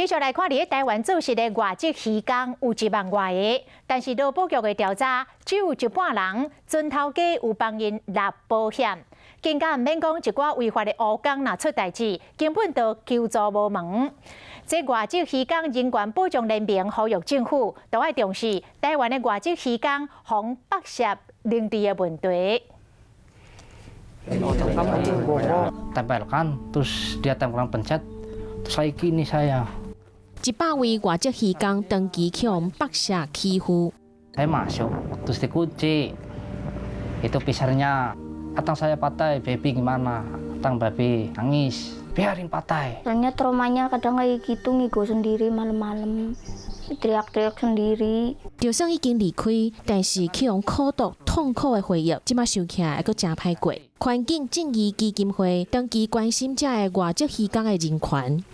繼續來看，佇台灣做穡的外籍漁工有1萬外個，但是勞保局的調查，只有一半人船頭家有幫𪜶納保險，更加毋免講一寡違法的烏工若出代誌，根本就求助無門。這外籍漁工人權保障聯盟呼籲政府都愛重視台灣的外籍漁工予剝削零治的問題。 Tempelkan, terus dia tempelkan pencet, terus saya gini saya. 100位外籍漁工長期予剝削欺負。 Saya masuk, terus dikunci. Itu pisarnya, atang saya patah, baby gimana? Atang baby nangis, biarin patah. Soalnya traumanya kadang kayak gitu ngigo sendiri malam-malam, teriak-teriak sendiri. 就算已經離開，但是予人苦毒痛苦的回憶，這馬想起來閣誠歹過。環境正義基金會長期關心這个外籍漁工的人權。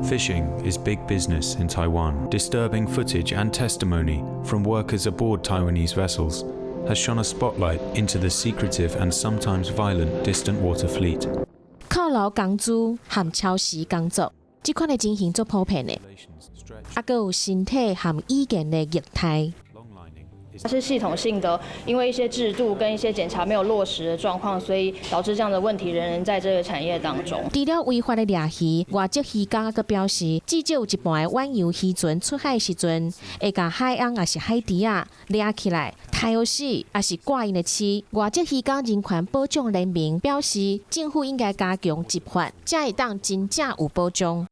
Fishing is big business in Taiwan. Disturbing footage and testimony from workers aboard Taiwanese vessels has shone a spotlight into the secretive and sometimes violent distant water fleet. 扣留工資含超時工作，這款的情形足普遍的，啊，閣有身體含語言的虐待。它是系統性的，因為一些制度跟一些檢查沒有落實的狀況，所以導致這樣的問題仍然在這個產業當中。除了違法的掠魚，外籍漁工閣表示，至少有一半的遠洋漁船出海時陣，會共海翁抑是海豬仔掠起來，刣予死，抑是割𪜶的鰭。外籍漁工人權保障聯盟表示，政府應該加強執法，才會當真正有保障。